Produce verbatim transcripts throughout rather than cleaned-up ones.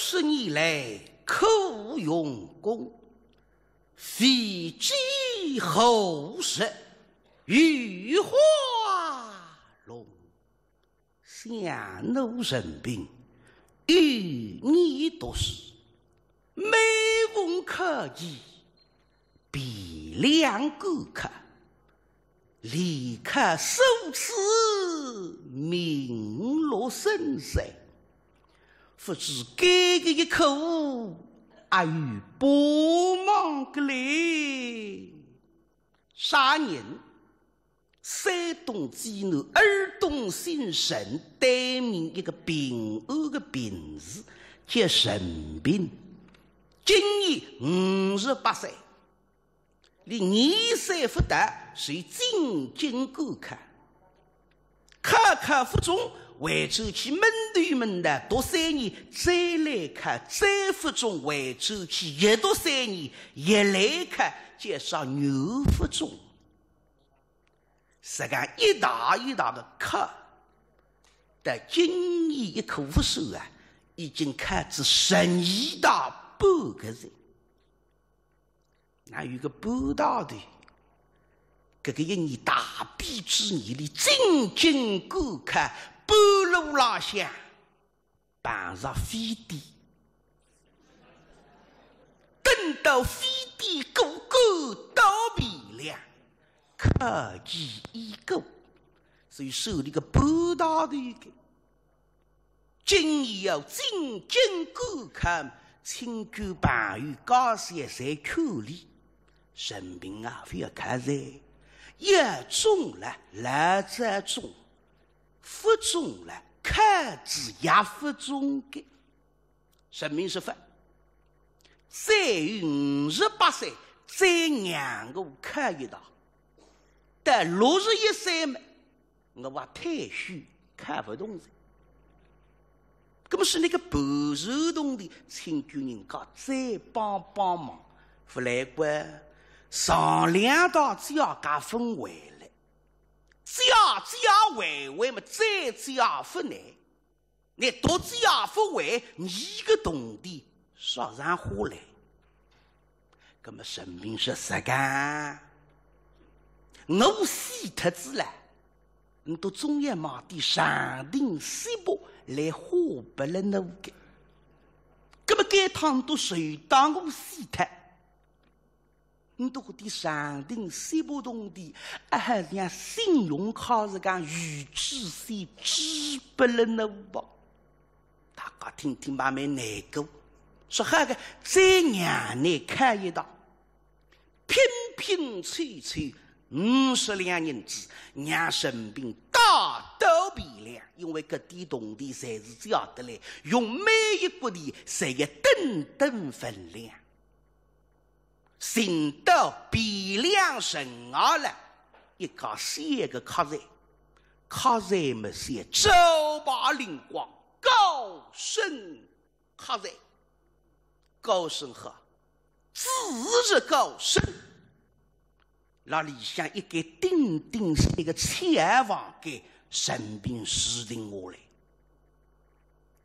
十年来苦用功，未知何时雨花浓。想奴陈炳幼年读书，每逢考期， 汴梁赶考，连考数次，名落孙山。不知该个一科，阿有帮忙个嘞？啥人？山东济南尔东新城对面一个平安个平字，叫陈炳，今年五十八岁。 连年岁不到，就进京赶考。考考不中，回转去门头门道读三年，再来考，再不中，回转去又读三年，又来考，叫啥原不中。实梗一道一道个考，到今年一科不算啊，已经考仔十二大半个哉。 那有个半大头，搿个一年大比之年里进京赶考，半路浪向碰着非典。等到非典过关到汴梁，考期已过，所以收了个半大头个。 今年要进京赶考，亲眷朋友家小侪劝俚，陈炳啊，覅考哉，要中了老早中，不中了考仔也不中个。陈炳说法，再有五十八岁，再让我考一道，到六十一岁嘛， 我还退休，考不动哉。搿么是那个半船铜钿，请求人家再帮帮忙，不来个，上两道借家分回来，借借回回嘛，再借不来。 你独借不还，你个铜钿啥场化来？搿么陈炳说实梗，我死脱仔了，你都总要买点长亭小屋来花拨了我个。搿么该趟都谁当我死脱？ 你都搿点长亭小屋铜钿，啊，好像信用卡是讲逾期先支拨了侬吧？大家听听嘛蛮难过，说好个再让你考一道，拼拼凑凑五十两银子，让陈炳带到汴梁，因为搿点铜钿侪是借得来，用每一角钿侪要等等分量。 寻到汴梁城外了，一家小个客栈，客栈么是招牌灵光，高升客栈。高升好，只是高升。那里向一间顶顶是一个小房间，陈炳住定下来。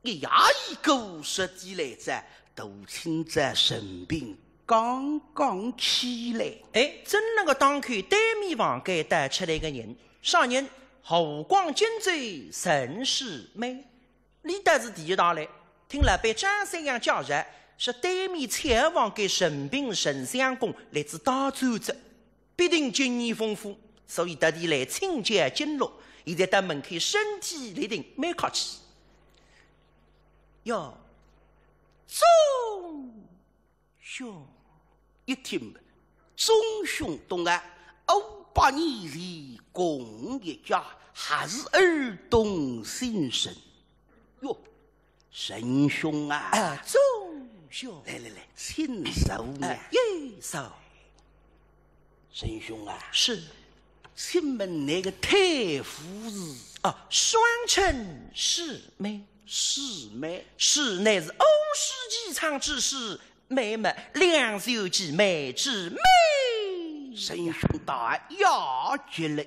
一夜已过，十几来载，大清早陈炳刚刚起来。哎，正那个当口，对面房间带出来个人，啥人？湖广荆州陈世美。俚倒是第一趟来，听老板张三样介绍，说对面小房间陈炳陈相公来自大专子。 必定经验丰富，所以特地来请教经络。现在到门口身体立定，蛮客气。哟，宗兄，一听，宗兄懂啊，五百年前共一家，还是尔东新城。哟， 陈兄啊。啊，宗兄。来来来，请坐呢。啊，有座。陈兄啊。是。请问那个太傅是？啊，双称世美。世美。世乃是五世纪昌之世，美嘛，梁寿记美之美。陈兄大爷，绝了，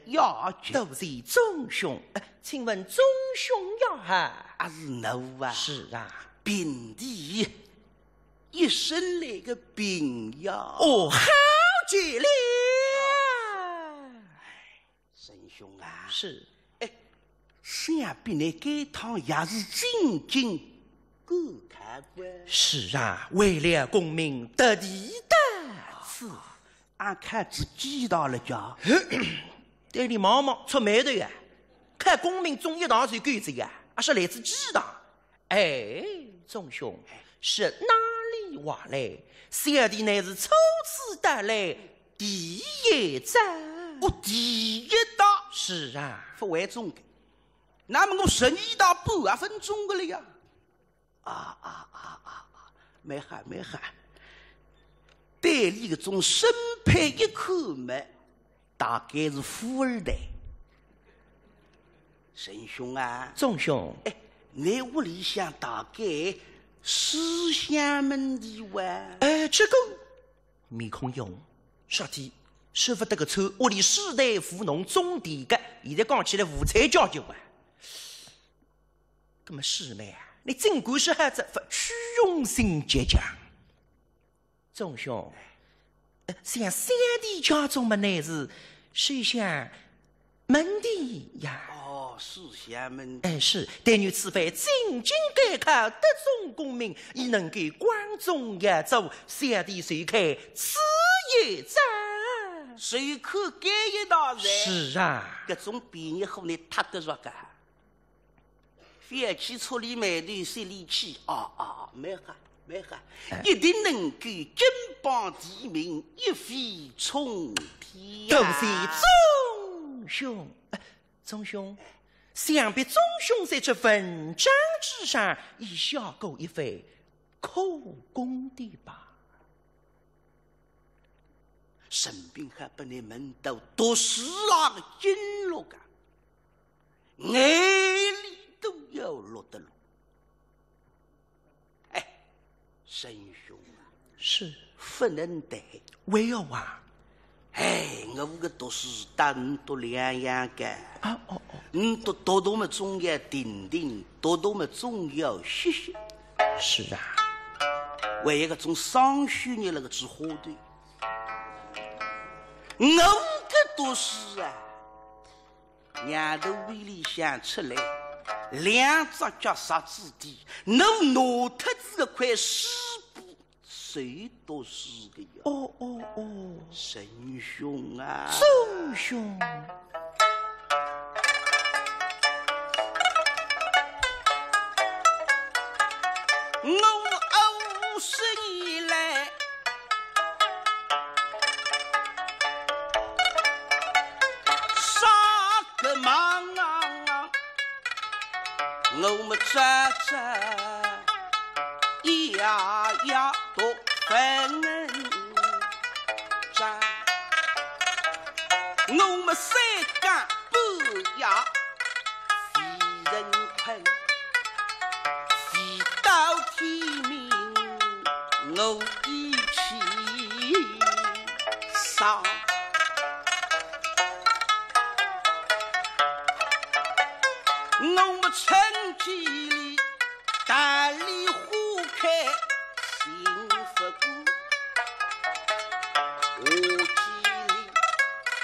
绝了。多谢宗兄。呃，请问宗兄呀？啊，是我啊。是啊。平地一身来个病呀。哦，好极了。沈兄啊，是。哎，想必你该趟也是进京赶考吧？是啊，为了功名特地到此。 俺看仔几趟了家？对你毛毛触霉头呀，看功名总一趟就够哉呀，还是来仔几趟？哎，众兄，是哪里话来？小弟乃是初次到来，第一遭。哦，第一遭？是啊。勿会中个，那么我十二趟半也勿中个了呀。 啊啊啊啊啊，蛮好蛮好。对俚搿种身配一看嘛，大概是富二代。沈兄啊，众兄，哎，你屋里向大概书香门第哇？哎，这个面孔一红，说的，说勿得个错，屋里世代务农种田个，现在讲起来无产阶级啊。 搿么师妹啊，你尽管说好仔，勿虚荣心极强。众兄，呃，想小弟家中么乃是书香门第呀。哦，书香门第。哎，是，但愿此番进京赶考，得中功名，亦能够光宗耀祖，小弟就看此一遭。就看该一遭哉。是啊。搿种便宜货呢，踏得着个。 覅去触俚霉头，搿俚气，啊啊，蛮好，蛮好，哎。一定能够金榜题名，一飞冲天呀。多谢众兄。哎，众兄，想必众兄在这文章之上已下过一番苦功的吧？沈冰还拨你问到读书那个经络啊。 眼泪都要落得落。哎，沈兄啊，是。勿能得。为何啊？哎，我个读书搭倷读两样个。啊，哦，哦。倷读读读么总要停停，读读么总要歇歇。是啊。为一个种双休日那个只花头。我个读书啊， 娘头胃里向出来，两只脚着仔地，侬拿脱仔搿块书布，谁读书个呀？哦，哦，哦。沈兄啊。众兄。我五十年来， 啥个忙啊，我么早早一夜夜都勿能睡，我么三更半夜 未曾困，未到天明我已起床。我么春季里 桃李花开心勿过，夏季里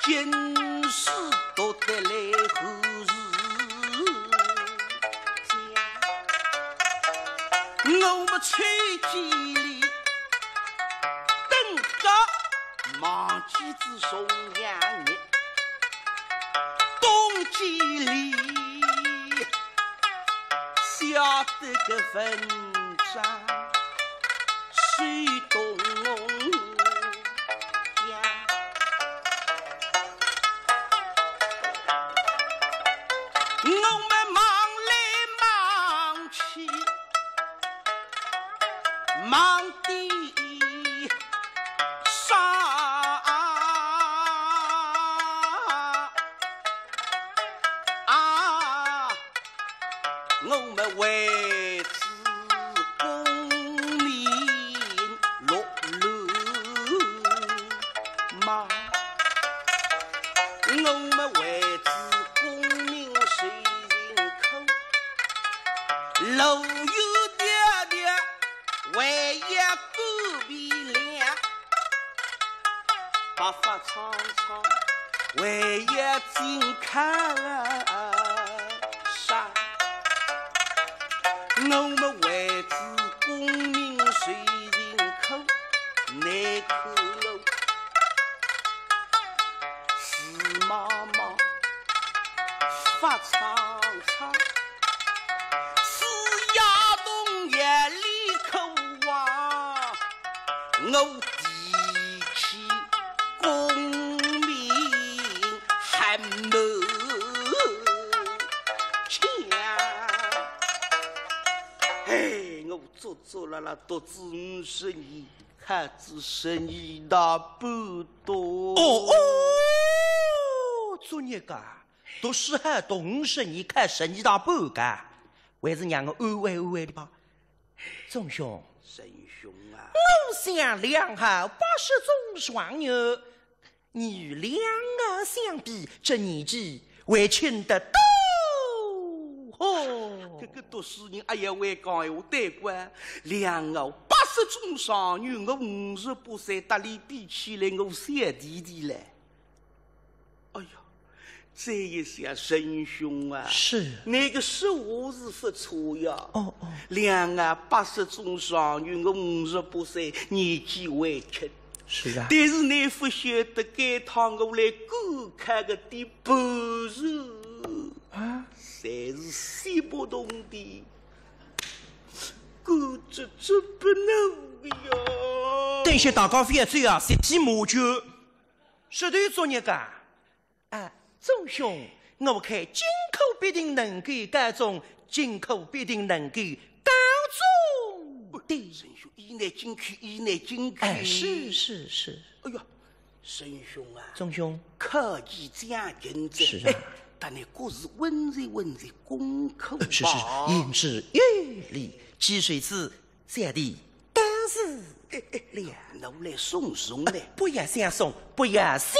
经书读得来寒暑假。我么秋季里登高望见仔重阳日，冬季里 写得个文章水东阳。我么忙来忙去，忙得啥啊？ 我么为仔功名碌碌忙，我么为仔功名受尽苦，路远迢迢唱唱，为要紧看啥？我们为子功名谁人苦？难看我是妈妈发苍苍，是呀，冬夜里苦啊。 我提起功名还没讲。哎，我足足拉拉读仔五十年，考仔十二大半哉。哦哦，作孽个，读书还读五十年，考十二大半个，还是让我安慰安慰俚吧。 宗兄。沈兄啊。我想两号八十中状元，你与两号相比，这年纪还轻得多哦。搿个读书人，哎呀，会讲闲话，对个。两号八十中状元，我五十八岁，搭俚比起来，我小弟弟嘞。 哎呀，这一下沈兄啊，是。倷个说话是勿错呀。哦，哦。两号八十中状元，我五十八岁，年纪还轻。是啊。但是倷勿晓得，该趟我来赶考个点步数，啊？侪是死不动的，赶着这不能呀。等歇大家覅走啊，集体骂街。 是的，作孽个。啊，宗兄，我看进口必定能够高中，进口必定能够高中的。沈兄，以内进去，以内进去。哎，是，是，是。哎呀，沈兄啊，宗兄。可以讲究哉。是啊。哎，但你可是稳着稳着功课吧。是，是，言之有理，既如此，小弟 但是，哎，哎，了。那我来送送嘞。不要相送，不要相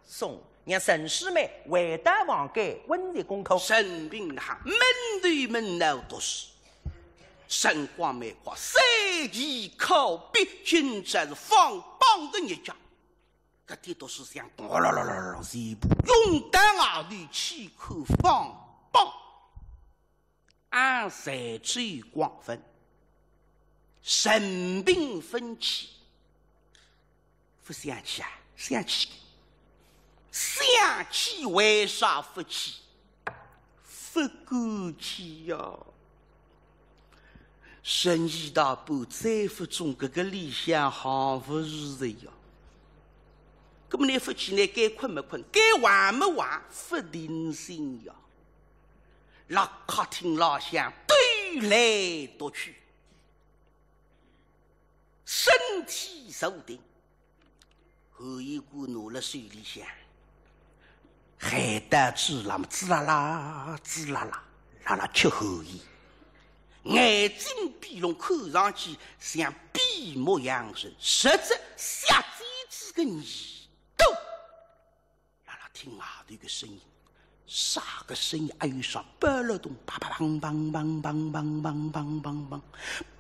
送，让沈师妹回到房间温习功课。沈冰哈，闷头闷脑读书，辰光蛮快，三期考毕，今朝是放榜的日脚。搿点读书想咚啦啦啦啦，全部涌到外头去看放榜。 俺才最光分，沈冰勿去，勿想去啊？想去个，想去为啥勿去？勿敢去呀。十二大半再勿中，搿个里向好勿是哉呀。葛末倷勿去，倷该困末困，该玩末玩，勿定心呀。 辣客厅浪向踱来踱去，身体坐定，寒烟管拿辣手里向，海带猪辣么滋啦啦，滋啦啦，辣辣吃寒烟，眼睛闭拢，看上去像闭目养神，实则瞎子个念头。 辣辣听外头个声音，啥个声音？还有啥爆了咚，啪啪砰砰砰砰砰砰砰砰砰，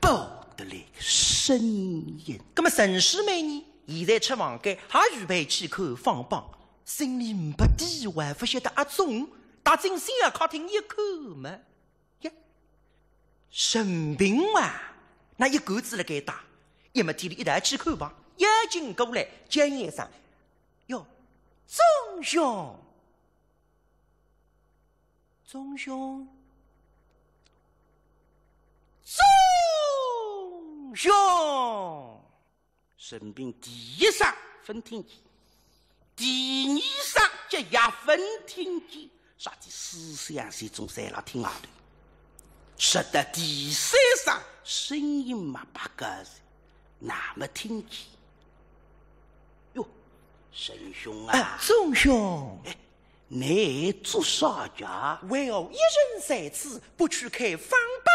爆得来个声音。葛末沈师妹呢？现在出房间，还预备去看放榜，心里呒不底，还勿晓得阿忠踏进小客厅一看嘛，呀，沈冰啊，那一个子辣该搭，要么搭俚一道去看吧，要紧过来，叫一声， 哟，忠兄，忠兄，忠兄！沈冰第一声勿听见，第二声叫也勿听见，啥体思想集中侪辣听外头。直到第三声，声音嘛勿见哉，那么听见。哟，沈兄啊！啊，忠兄！哎， 你做啥家？为何一人在此，不去看放榜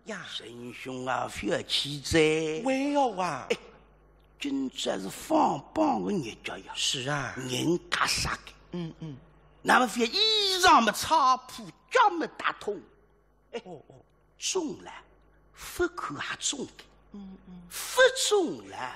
呀？沈兄啊，覅去哉。为何啊？哎，今朝是放榜个日脚呀。是啊。人家啥个？嗯，嗯。那么覅衣裳么拆破，脚么踏痛。哎，哦，哦。中了，勿看也中个。嗯，嗯。勿中了，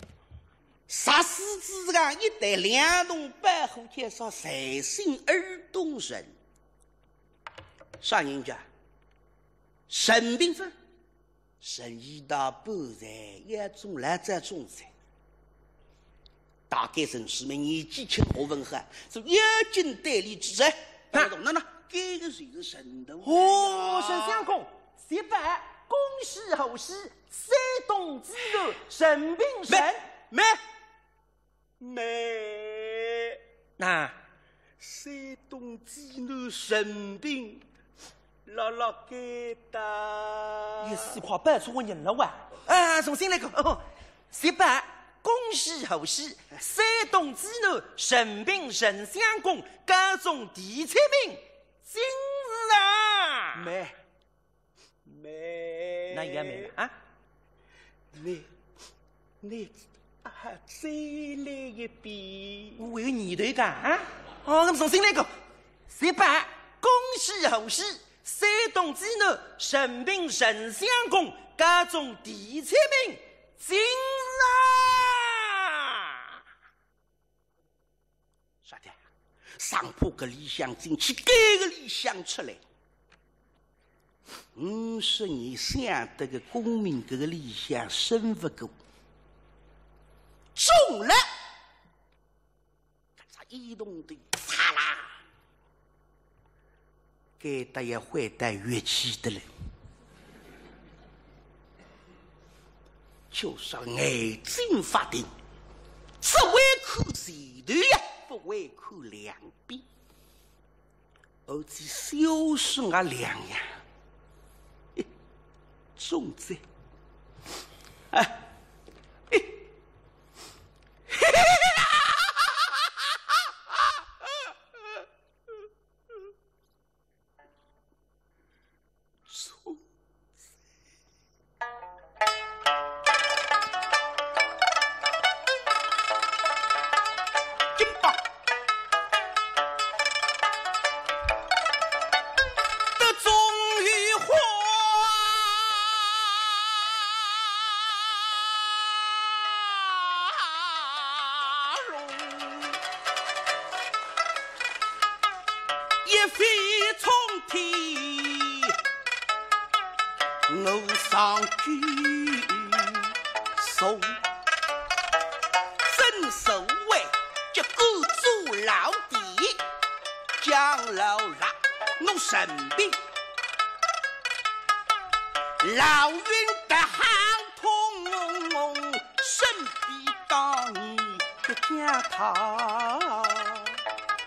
杀死之人一旦两同保护，叫啥？随心而动人。啥人家？陈炳芬。 陈一大半在，也总来这种在。大概陈世美年纪轻，学问好，是要紧对俚之。哎，那那那，这个就是陈同。哦，陈相公，喜报，恭喜贺喜，山东济南，陈炳陈。没，没。 那，山东济南陈炳，辣辣该搭。一时快报错人了哇！啊，重新来过。哦，喜报，恭喜贺喜，山东济南陈炳陈相公，高中第七名，进士啊！没。 没。那也没了啊？你，你，啊，再来一遍。我有念头个啊？哦，那么重新来过。喜报，恭喜贺喜，山东济南陈炳陈相公，高中第七名，进士啊！ 啥的？上铺个里向进去，该个里向出来。五十年想得个功名，搿个里向升勿过，中了！搿只一动的，嚓啦！ 该搭也坏得越气的了。就是眼睛发定，只会看前头呀，不会看两边。而且小事也两样，哎，总之，哎，哎，一飞冲天，我上九重，正所谓结果做老弟，讲老实，我身边老运得好。 痛，身边当年的家堂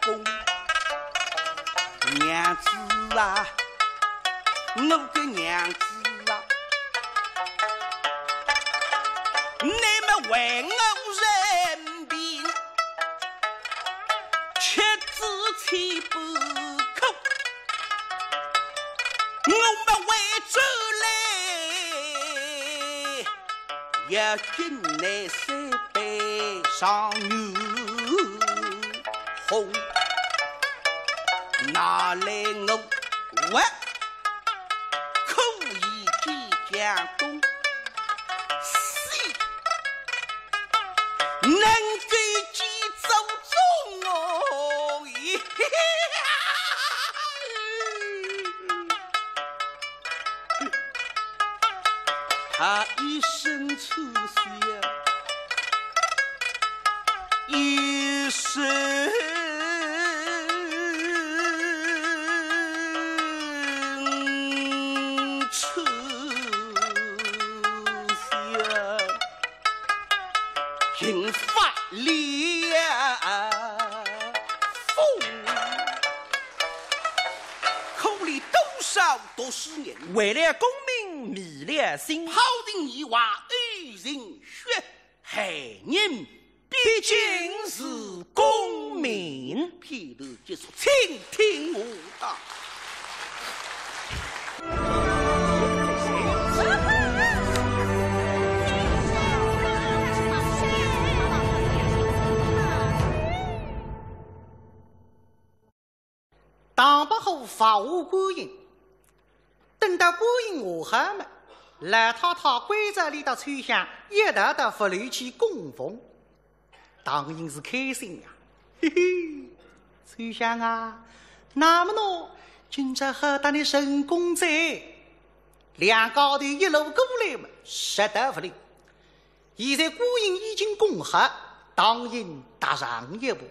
公。娘子啊，我个娘子啊，你们为我人民吃仔千般苦，我们为着嘞 要敬你三杯状元红，拿来我，我可以见江东，喜能够见祖宗哦。 他一身出血，一身出血，引发了风。 苦了多少读书人，为了功名迷了心，抛尽年华恩情血，害人毕竟是功名。片段结束，请听我道。 唐伯虎伏下观音，等到观音下好么，老太太关照俚搭秋香一道到佛楼去供奉。当然是开心呀。嘿嘿，秋香啊，那么喏，今朝好搭你成功哉。两家头一路过来嘛，实在不灵。现在官印已经供好，当然踏上一步。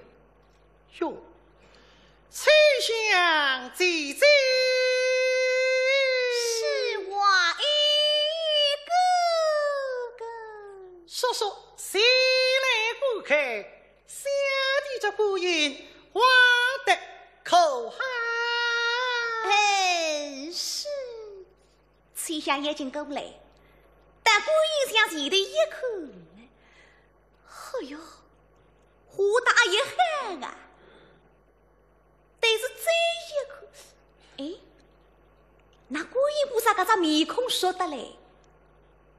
哟，秋香姐姐。是我，哎，哥哥。叔叔，前来观看，小弟这官印画得可好？嗯，是。秋香眼睛过来，到官印向前头一看，哎哟，画得也好啊。 但是再一看，哎，那观音菩萨搿张面孔熟得来，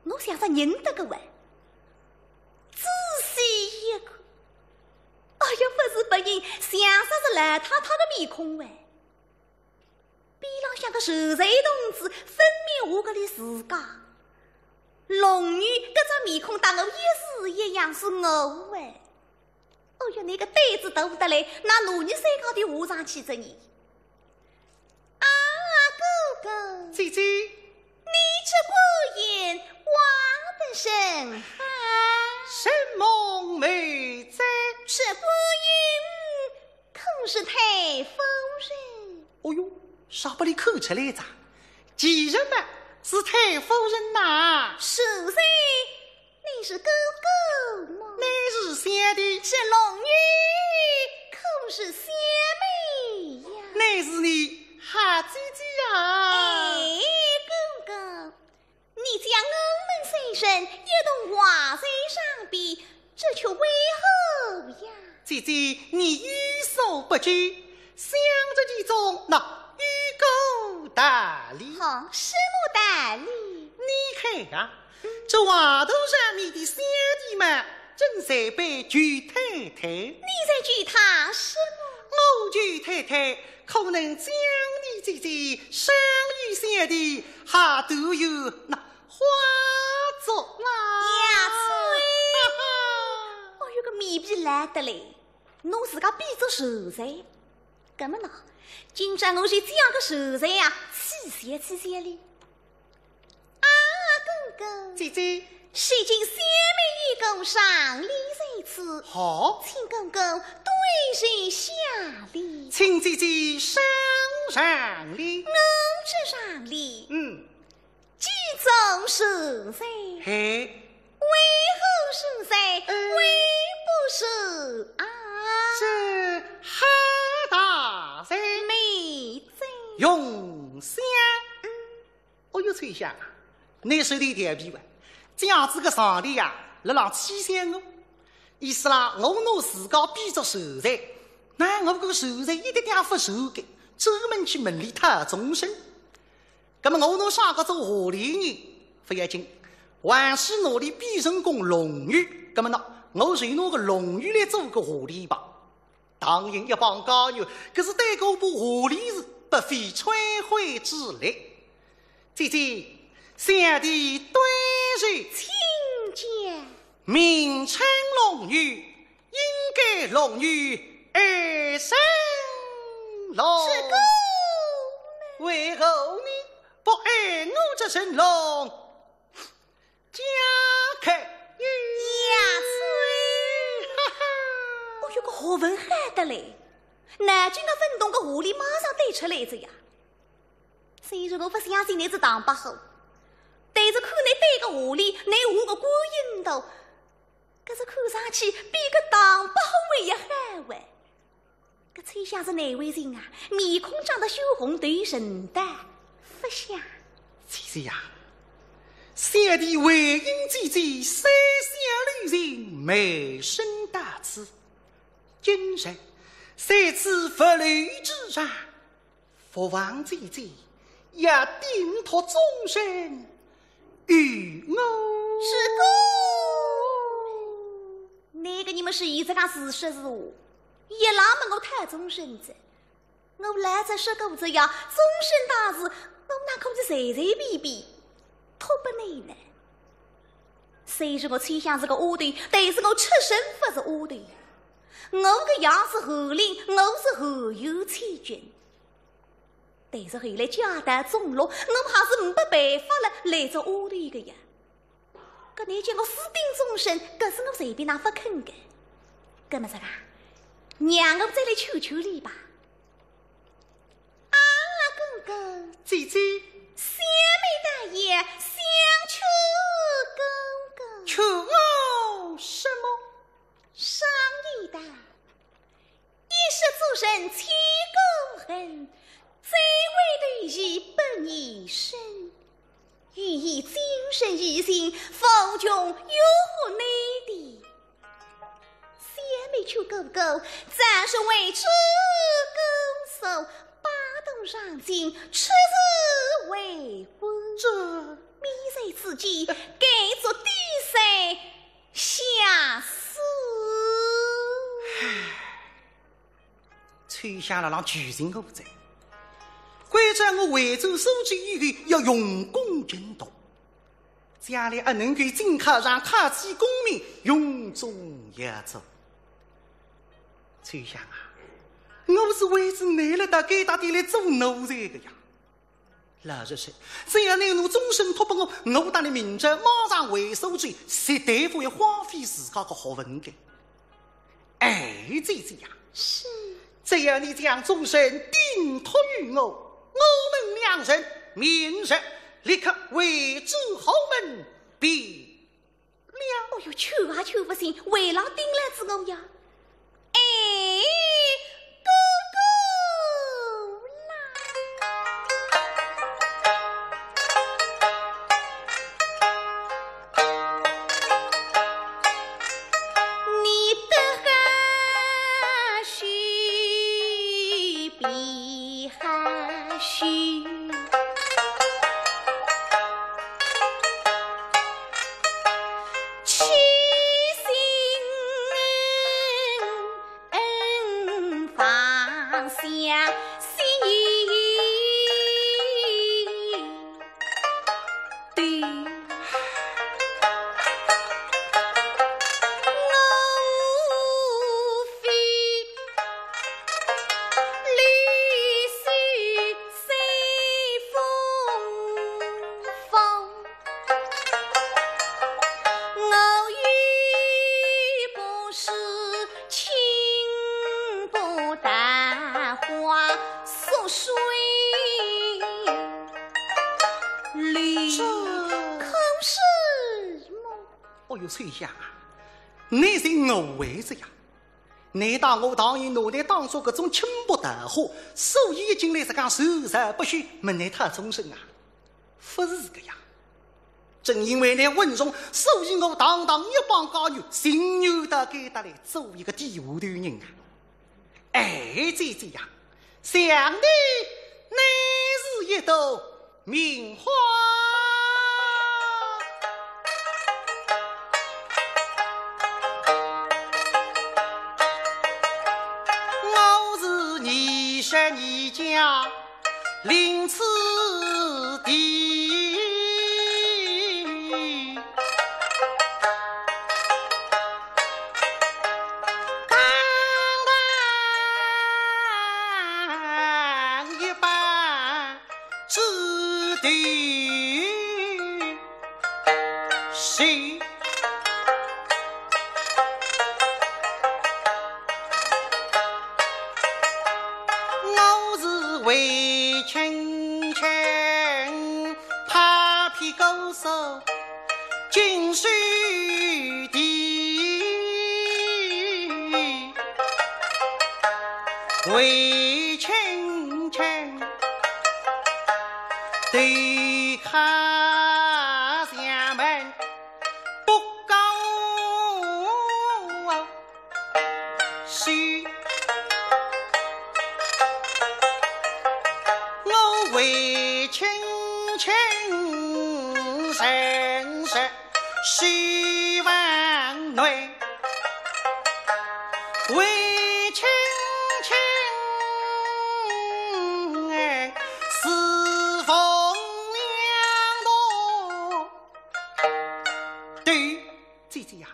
我像是认得个哇。仔细一看，哎呀，不是别人，像煞是老太太个面孔哇。边浪向个寿材童子分明画个是自家，龙女搿张面孔搭我一式一样，是我哇。 哦哟，倷个胆子大得来，拿男女三家头画上去哉呢。啊，哥哥。姐姐。你这官印画得甚好。承蒙美哉。这官印可是太夫人？哦哟，啥拨俚看出来哉？其实嘛，是太夫人呐。是哉， 你是哥哥么？乃是小弟。这龙女可是小妹呀？乃是你好姐姐呀。哎，哥哥，你将我们三人一同画在上边，这却为何呀？姐姐，你有所不知，相识其中，那有个道理。好，什么道理？你看啊， 这画图上面的小弟嘛，正在扮舅太太。你在舅他什么？我舅太太可能将你姐姐赏与小弟，还都有那花烛啊。呀，啐！哦哟，个面皮烂得来，拿自家比作寿材。搿么喏，今朝我就将个寿材呀，取笑取笑俚。 啊，哥哥。姐姐。如今小妹有个赏礼在此。好。请哥哥对谁下礼？请姐姐赏上礼。我这赏礼，嗯。既作寿材，嘿。为何寿材？嗯。为不寿啊？这好大哉。美哉。用香。嗯。 哦哟，秋香啊，倷说得调皮哇，这样子个上联呀，辣浪取笑我。意思啦，我拿自家比作寿材，那我个寿材一点点勿寿个，专门去问俚讨终身。那么我拿啥个做下联呢？勿要紧，还是拿俚比成功龙女，那么呢，我就拿个龙女来做个下联吧。 唐寅一帮家女，可是对搿把下联是不费吹灰之力。姐姐，小弟对谁？请讲。名称龙女，应该龙女爱称龙。是个。为何你不爱我这称龙？ 家开。呀，啐！哈哈。哦哟，个学问好得来，脑筋个分动个下联马上对出来哉呀。虽然我勿相信倷是唐伯虎，但是看倷对个下联，倷画个观音图，搿是看上去比个唐伯虎还要好哎。 搿秋香是难为情啊，面孔涨得血红，头沉得勿响。姐姐呀，小弟回应姐姐三厢旅情，卖身到此。今日在此佛楼之上， 不枉姐姐也顶托终身与我。是个。那个你们是一直讲是说是话，一老么我讨终身哉，我老早说过哉呀，终身大事，我哪可以随随便便托拨你呢？虽然我秋香是个丫头，但是我出身勿是丫头呀。我个爷是翰林，我是翰有千军。但是后来家道中落，我还是没办法了，来做丫头个呀。搿侬叫我私定终身，搿是我随便哪勿肯个。搿么实梗，让我再来求求伊吧。 啊，哥哥。姐姐。小妹大爷，相求哥哥。求我什么？常言道，一失足成千古恨，再回头已不念生。有意今生有情，无穷又何奈的。 小妹求哥哥，暂时为此姑苏，把头上京，出仕为官。这……命在此间，该做帝师下士。秋香辣浪求情我哉，关照我回转苏州以后要用功勤读。 将来阿能够进考场，考取功名，荣宗耀祖。秋香啊，我是为仔侬辣到该搭点来做奴才个呀。老实说，只要侬拿终身托拨我，我搭侬明朝马上回苏州，绝对勿会荒废自家个学问个。 哎，姐姐呀，是。只要你将终身顶托于我，我们两人明日立刻回转豪门便了。哦哟，求啊求勿成，为郎顶来之我呀。哎，哥哥啦。 你得好许，比好许。七星恩房相惜。 对。我非绿水青风风，我又不是清波淡花似水流。这可是么？哦哟，秋香啊，侬是误会哉呀！侬当我唐寅拿侬当作搿种清波淡花，所以一径来实梗愁肠不休，问侬讨终身啊？勿是个呀。正因为侬稳重，所以我堂堂一帮家女，情愿到该搭来做一个底下头人啊。 哎，姐姐呀，想你乃是一朵名花。我是你说你家 临此地，刚刚一把子弟。 是，我是卫青青，拍屁股手金手钿。卫青青，对客相问。 不高兴。我为卿卿人事，是万难。为卿卿，哎，是奉娘道。 对，姐姐呀，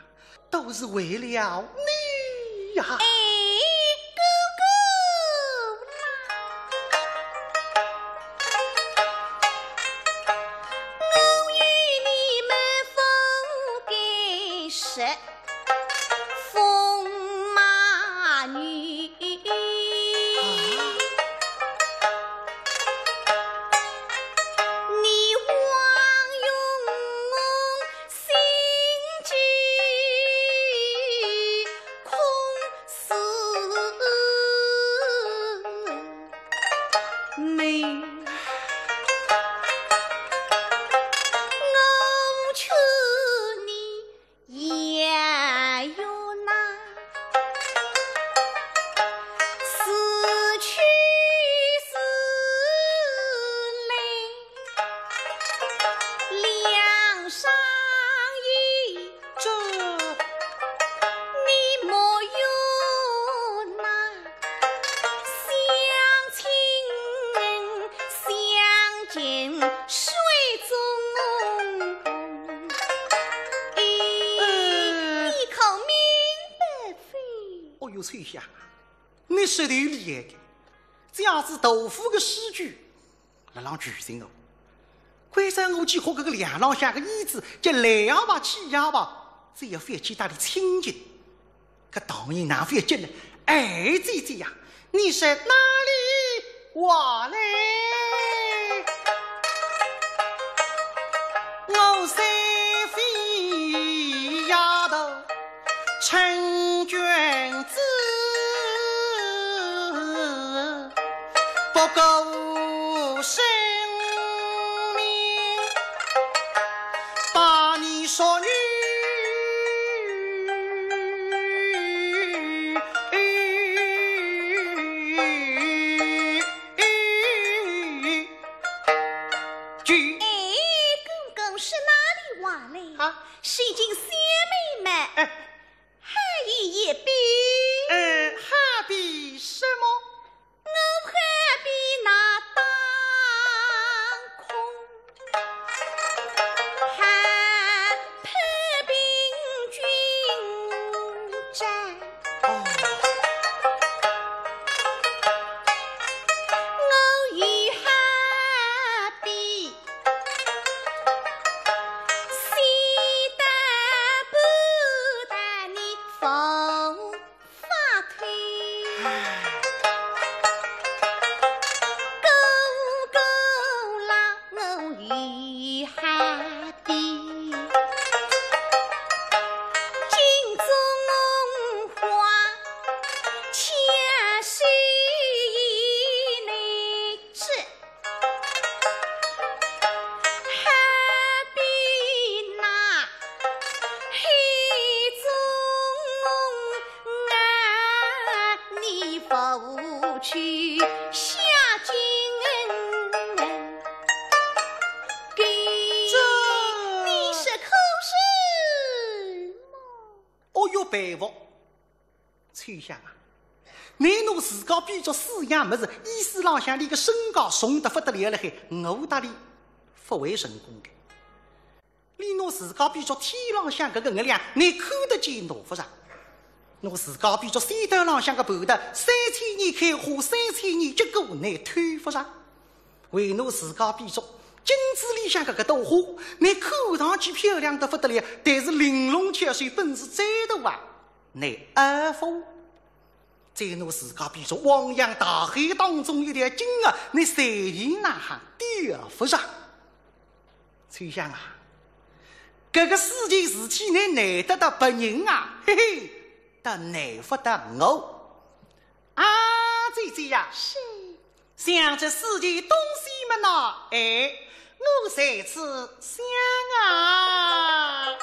都是为了你呀。哎，哥哥啦。我与你们分个手，风马牛。 你枉用心计空思美。我劝你 也有那死去死来两相依，这你莫有那 相亲相见水中。哎，呃。你可明白否？哦哟，秋香，你说得有理个，这样子豆腐个诗句， 辣浪举醒哦。关照我去和搿个梁浪向个椅子，叫来也罢，去也罢，只要覅去搭俚亲近。搿当然哪覅急呢？哎，姐姐呀，你说哪里话嘞？我三岁丫头 成君子，不顾生命，把你说女。哎，哥哥，是哪里话嘞？啊？是一件小妹妹。哎。 还有一笔。呃，还比什么？我还比那当空，还配平均账。哦。我又还比 死得不得你无法推。哥哥啦，我有下的，镜中花，千岁以内。 这，还比那黑中啊，你不去下井。这，你说可是么？哦哟，佩服。 秋香啊，倷拿自家比作四样物事，意思浪向俚个身价重得不得了了海，我搭俚勿会成功个。俚拿自家比作天浪向搿个月亮，倷看得见拿勿着。拿自家比作山头浪向个蟠桃，三千年开花，三千年结果，倷偷勿着。唯拿自家比作镜子里向搿个朵花，倷看上去漂亮得不得了，但是玲珑巧手，本事再大啊， 倷阿福。再拿自家比作汪洋大海当中一条金鱼，倷随便哪亨钓勿着。秋香啊，搿个世界事体倷难得得别人啊，嘿嘿，倒难勿得我。啊，姐姐呀，是。 想这世界东西么喏，哎，我在此想啊。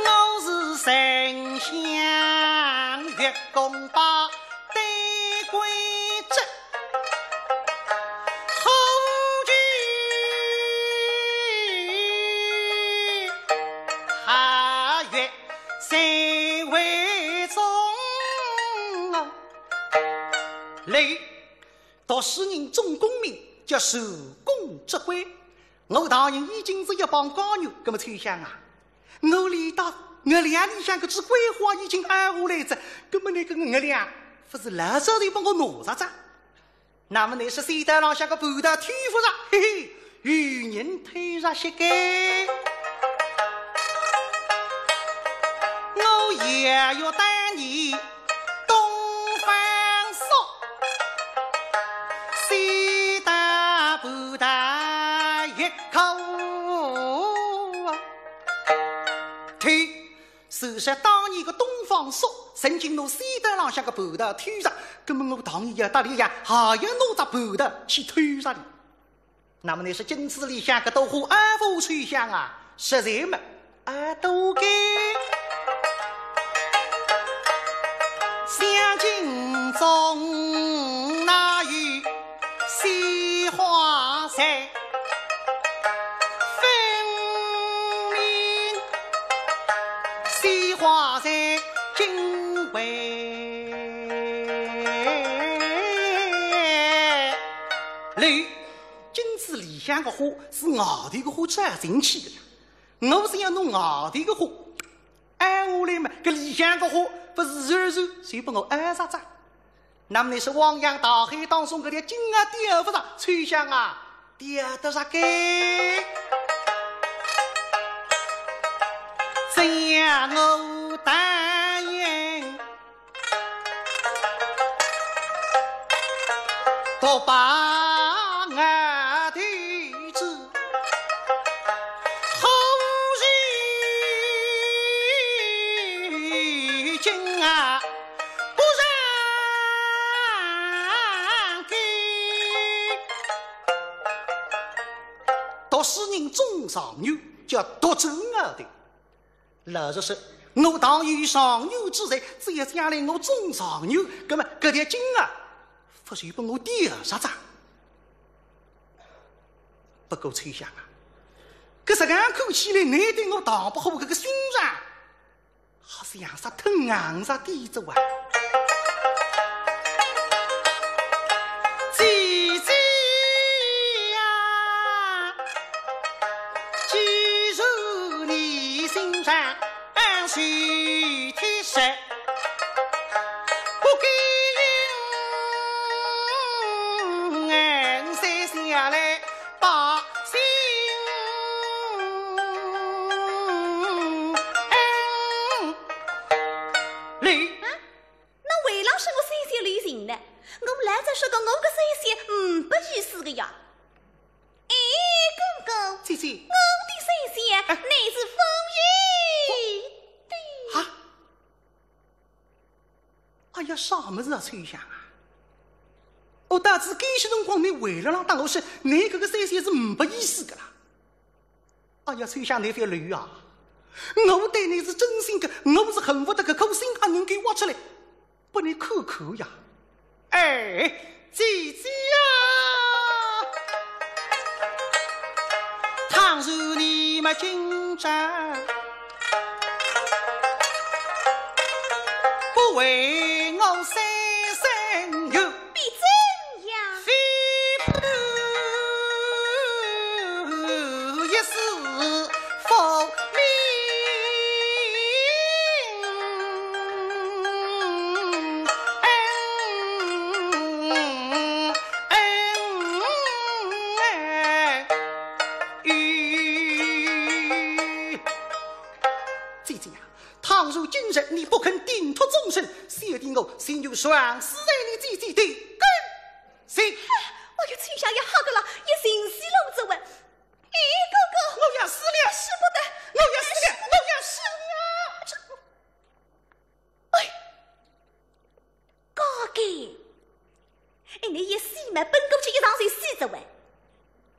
我是丞相月宫把对归之，后继下月 谁为宗？来，读书人总功名叫受功这回我唐寅已经是一帮官员，那么秋香啊，我连到月亮里向个这桂花已经挨下来哉，那么那个月亮不是老早就把我拿着哉？那么你是西头浪向个蟠桃偷勿着，嘿嘿，有人偷着些个。我也要带你东方朔，西头蟠桃一口啊，偷。 事实当年个东方朔曾经拿西头浪向个蟠桃偷着，那么我唐寅要搭俚一样，还要拿只蟠桃去偷着哩。那么你说今朝里向搿朵花挨勿秋香啊，实在么挨勿该。想镜中哪有惜花人，分明惜花人今为绿。今朝里向个花是外头个花照进去个呀，我是要拿外头个花挨下来嘛，搿里向个花勿是自然就拨我挨着哉。那么你说汪洋大海当中搿条金啊钓勿着，秋香啊，钓得着该。只要我答应，独把我的子，何日今啊不让给。读书人中状元叫读中啊的。 老实说，我唐寅有状元之才，只要将来我中状元，那么搿条金啊，勿是拨我钓着哉。不过秋香啊，搿实梗看起来，你对我唐伯虎搿个心肠，好像是忒硬着点子哇。姐姐呀， 既然你心肠是铁石，不该用眼泪下来把心留。啊，那为了什么三姐留情呢？我老早说过，我个三姐唔拨意思个呀。 哎，哥哥，姐姐。我的三姐，哎。乃是封侯的。啊？哎呀，啥物事啊，秋香啊？哦，到仔搿歇辰光，你回来了搭我说，你搿个三姐是唔拨意思个啦。哎呀，秋香，你覅乱啊！我对你是真心个，我是恨不得搿颗心还能够挖出来。 拨你看看呀。哎，姐姐呀，倘若你们今朝不为我三生有，必怎样？非不一死 复命。姐姐呀，倘若今日你不肯定托终身，小弟我情愿撞死在你姐姐的跟前。哎，我个秋香也吓得了，一身是冷汗。 哎，哥哥，我要死了！使不得，我要死了，我要死了！哎，哥哥，哎，你一死嘛，本过去一场就死着喂，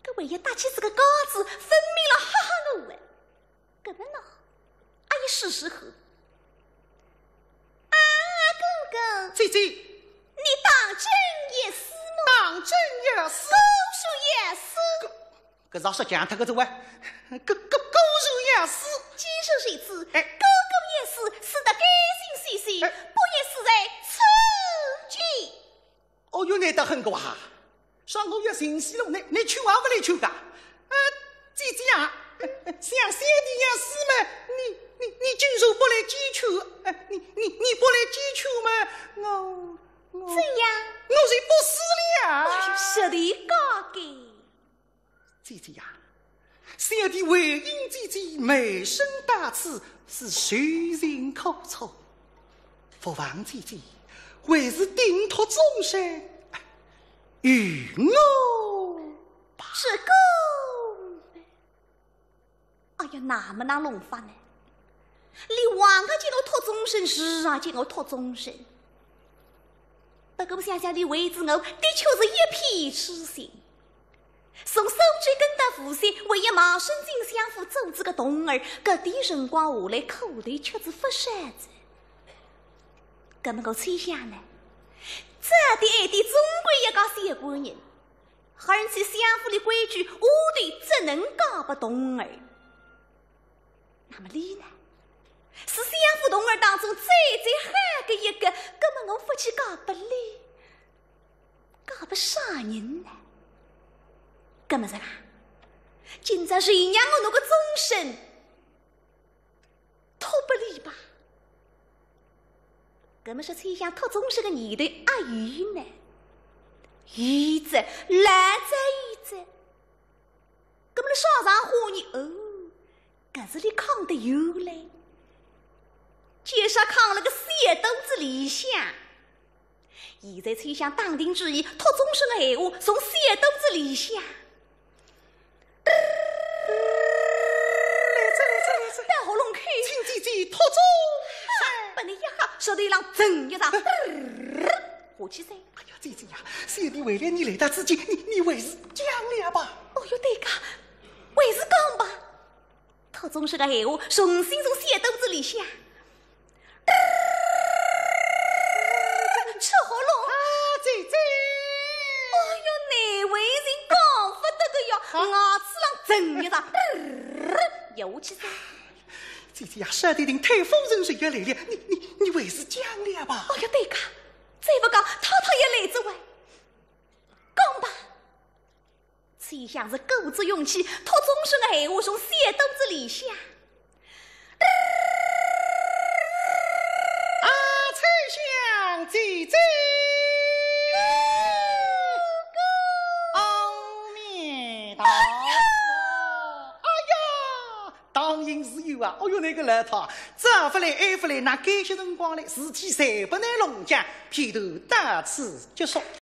搿万一搭起这个架子，分明了吓吓我喂，搿么呢，阿也试试看。啊，哥哥，姐姐，你当真要死么？当真要死。果然要死。 搿啥说讲脱个这喂，搿搿果然要死。既然如此，哎。哥哥要死，死得干净兮兮，哎。不要死在此地。哦哟，你倒狠个哇！说我要寻死路，你你去啊，勿来去个？姐姐呀，小弟回应姐姐卖身到此是受尽苦楚，不妨姐姐还是定托终身与我吧。是个。哎呀，那么哪弄法呢？俚横也叫我托终身，竖也叫我托终身。不过想想俚为仔我的确是一片痴心。 从苏州赶到无锡，为要卖身进相府做仔个童儿，搿点辰光下来，苦头吃仔勿少哉。葛么我猜想呢，早点晚点总归要嫁小官人，而且相府里规矩，丫头只能嫁拨童儿。那么俚呢？是相府童儿当中最最好的一个，葛么我勿去嫁拨俚， 嫁拨啥人呢？搿么是啦，今朝就让我拿个终身托拨俚吧。搿么说，猜想托终身的念头阿有呢？有哉，老早有哉。搿么俚啥场化呢？哦， 搿是俚囥得有嘞，就是囥了个小肚子里向。现在猜想打定主意，托终身的闲话从小肚子里向。来哉来哉来哉，到喉咙口，请姐姐托终身。拨俚一吓，舌头浪震一震，下去哉。哎呀，姐姐呀，小弟为了你来到此间，你你还是讲了吧。哦哟，对个，还是讲吧。 托终身的闲话，重新从小肚子里向。出喉咙。啊，姐姐。哎哟，难为情讲勿得个哟，牙齿浪震一震，咽下去哉。姐姐呀，说得定太夫人就要来了，你你你还是讲了吧。哎哟，对个，再勿讲，太太也来哉喂。讲吧。 猜想是鼓足勇气，托终身的闲话从小肚子里向。啊，猜想姐姐。阿弥陀佛。哎呀，当然是有啊。哦哟，那个老太，早勿来，晚勿来，哪该歇辰光来，事体侪拨倷弄僵，偏头到此结束。